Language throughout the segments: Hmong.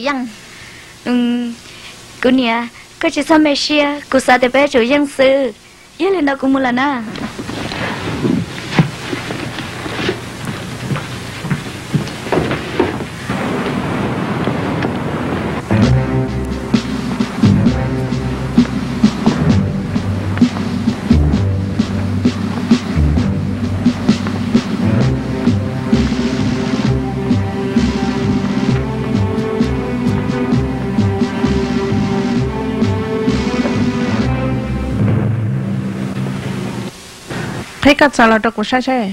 Yeej, kuv niam, koj tsis txhob me siab, kuv xav tias peb yuav tsum yeej xwb. Yog li ntawd kuv mus lawm na. Qhib koj txawv los rau kuv saib seb.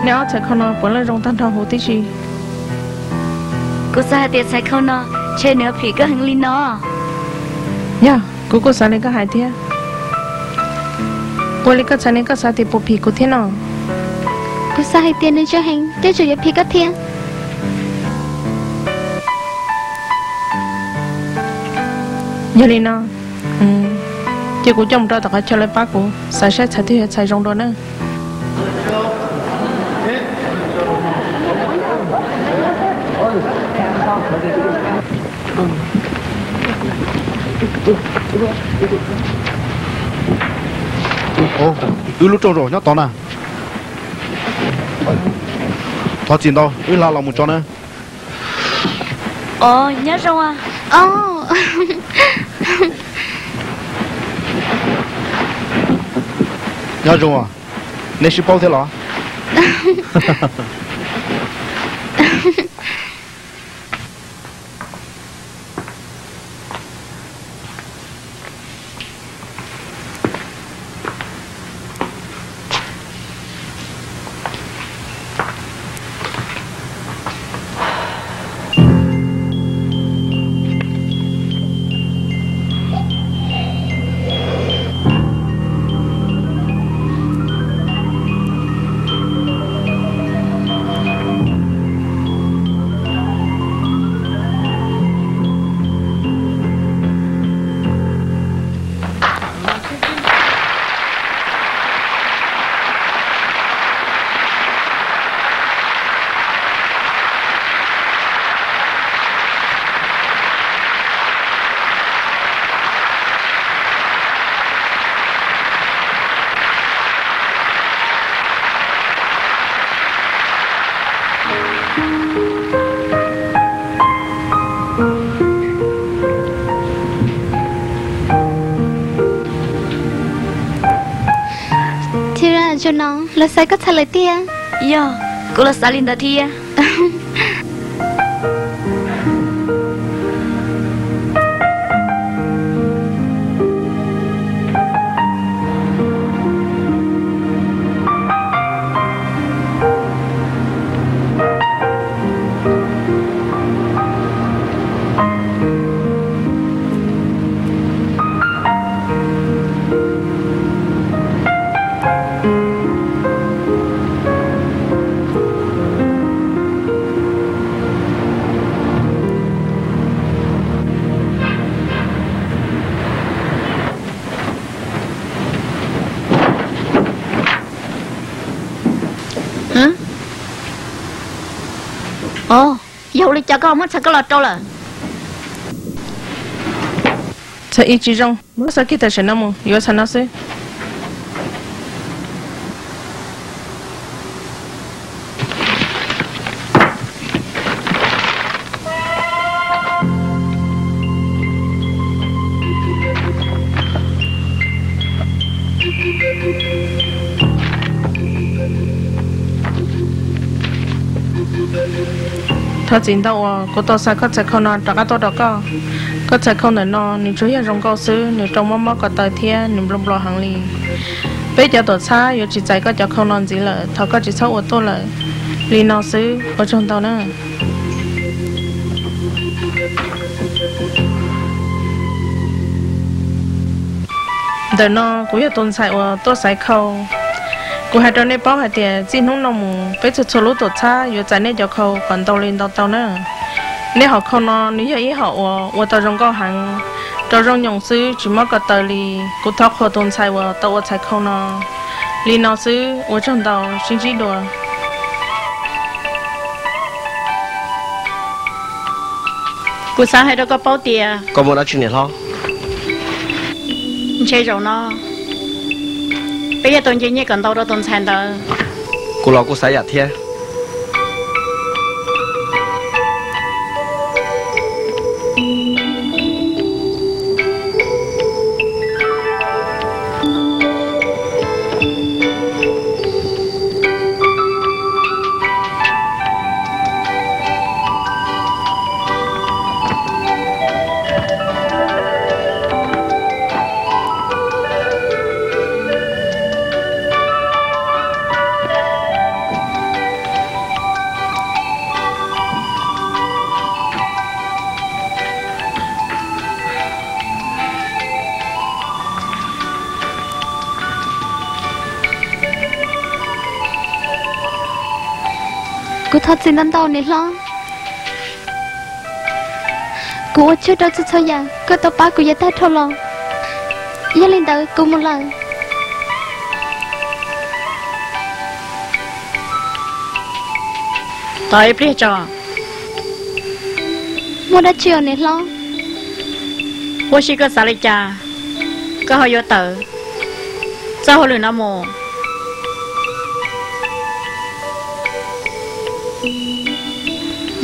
Nej ob txhais khau no puav leej zoo tag nrho huv tib si. Kuv xav hais tias txhais khau no ntshe nws yuav phim koj heev li no. Yog, kuv kuj xav li koj hais thiab. Ua li koj txhais ne, koj xav tias puas phim kuv thiab no? Kuv xav hais tias nws ntse heev, tej zaum yuav phim koj thiab. Yog li no, cia kuv coj mus rau tom qhov chaw lawv pab kuv xav saib txhais twg yog txhais zoo dua na. Wb lub rooj zaum nyob tod na. Thov txim ntau, wb hla los mus tso na. Os, nyob zoo. Nyob zoo, nej sib paub thiab los? Thiab zoo no, lawv xaiv koj txhais lawm tiag. Yog, kuv los xav li ntawd thiab. Yog ua li cas koj muab txhais koj los rau lawm? Txhais ib tsis zoo, muab xa kiag tam sim no mus, yuav txhais no xwb. Thov txim ntau uas kuv tau xa koj txhais khau no rov qab tuaj rau koj. Koj txhais khau ntawm no nws tsuas yog zoo nkauj xwb, nws rau mob mob ko taw thiab nws nplua nplua heev li. Peb cov tuam txhab yuav tsis txais koj cov khau no ntxiv lawm, thov koj tsis txhob ua tuaj lawm. Li no xwb, ua tsaug ntau na. Ntawm no kuv yog tus ntxhais uas tuaj xaiv khau. Kuv hais rau nej paub hais tias txij hnub no mus peb txhua txhua lub tuam txhab yuav txais nej cov khau kom ntau li ntau tau na. Nej hom khau no nws yog ib hom uas ua tau zoo nkauj heev, rau zoo nyoos xwb tsis mob ko taw li. Kuv thov qhuas tus ntxhais uas tau ua txhais khau no. Li no xwb, ua tsaug ntau, sib ntsib dua. Kuv xav hais rau koj paub tias koj muaj dab tsi niam hlob? Ntshe zaum no peb yuav tau nce nyiaj kom ntau rau tus ntxhais ntawd. Kuv los kuj xav yam thiab. Kuv thov txim ntau ntau niam hlob. Kuv ua tsaug rau txhua txhua yam koj tau pab kuv yav tag dhau los. Yog li ntawd kuv mus lawm. Tos ib pliag tso. Muaj dab tsi os niam hlob? Huab si koj xav li cas, koj ho yuav tawm txoj hauj lwm no mus?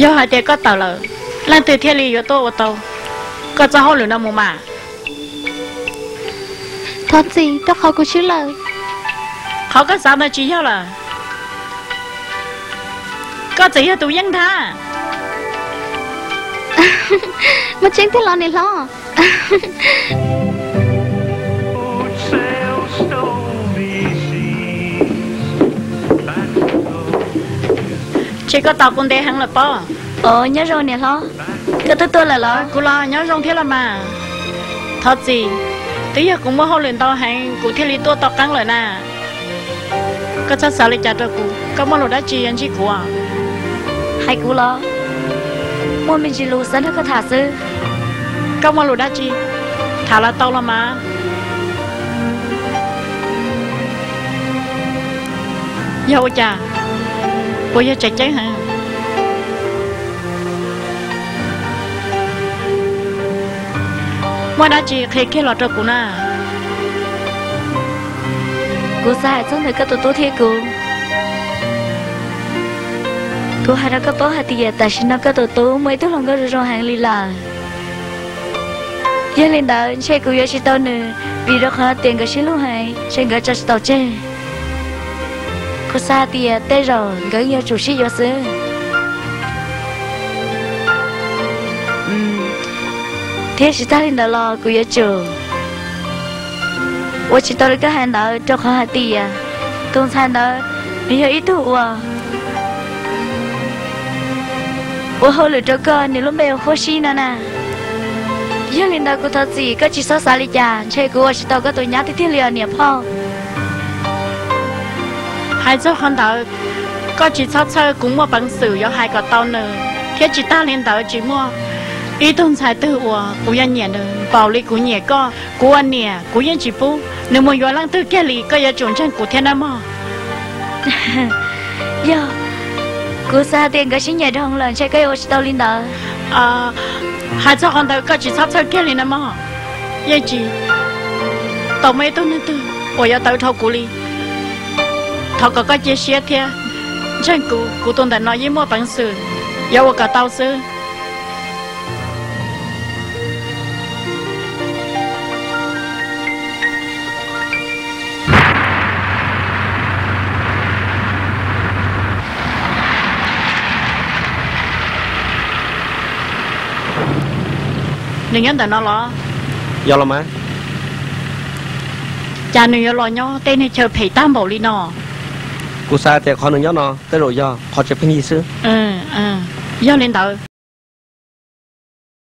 Yog hais tias koj tawm lawm, leej twg thiaj li yuav tuaj ua tau koj txoj hauj lwm no mus mas? Thov txim rau qhov kuv swb lawm. Qhov koj xav ntawd tsis yog lawm. Koj txawm yog tus yeej ntag. Muaj tseeb tiag los niam hlob? Ntshe koj tos kuv ntev heev lawm pob. Os, nyob zoo niam hlob. Koj twb tuaj lawm los? Kuv los nyob zoo thiab los mas. Thov txim, twb yog kuv muaj hauj lwm ntau heev kuv thiaj li tuaj tau qeeb lawm na. Koj txhob xav li cas rau kuv, koj muaj lus dab tsi yuav ntsib kuv? Hais kuv los? Muaj me ntsis lus xav nrog koj tham xwb. Koj muaj lus dab tsi tham los tau los mas. Yog ua cas? Puas yog tseem ceeb heev? Muaj dab tsi qhia kiag los rau kuv na. Kuv xav hais txog ntawm koj tus tub thiab kuv. Kuv hais rau koj paub hais tias tam sim no koj tus tub muaj ib tug hluas nkauj zoo zoo heev li lawm. Yog li ntawd ntshe kuv yuav tsis tau nws, vim rau qhov tias nkawd sib hlub heev, ntshe nkawd tso tsis tau tseg. Kuv xav hais tias tej zaum nkawd yuav tsum sib yuav xwb. Thiab tsis tag li ntawd los kuv yuav tsum ua tsis tau li koj hais ntawd, rau qhov hais tias tus ntxhais ntawd nws yog ib tug uas ua hauj lwm rau koj, nws lub npe ua Huab Sib no na. Yog li ntawd kuv thov txim, koj tsis txhob xav li cas, ntshe kuv ua tsis tau koj tus nyab tiag tiag li os niam phauj. Hais txog qhov ntawd, koj tsis txhob txhawj, kuv muaj peev xwm yuav hais kom tau nws, thiab tsis tag li ntawd tsis muaj ib tug ntxhais twg uas kuv yuav nyiam nws npaum li kuv nyiam koj. Kuv ua niam kuv yeej tsis pub nws mus yuav leej twg kiag li, koj yuav tsum ntseeg kuv thiab nawb mog. Yog, kuv xav hais tias nkawd sib nyiam dhau lawm, ntshe koj yuav ua tsis tau li ntawd. Hais txog qhov ntawd koj tsis txhob txhawj kiag li nawb mog. Yeej tsis tau muaj ib tug neeg twg uas yuav tawv dhau kuv li. Thov kom koj cia siab thiab ntseeg kuv, kuv tus ntawm no yeej muaj peev xwm yuav ua kom tau xwb. Nws nyob ntawm no los? Yog los mas. Cas nws yuav los nyob tej niag chaw phem tag npaum li no? Kuv xav tias qhov nws nyob no tej zaum yog qhov tseem pheej yig xwb. Yog li ntawd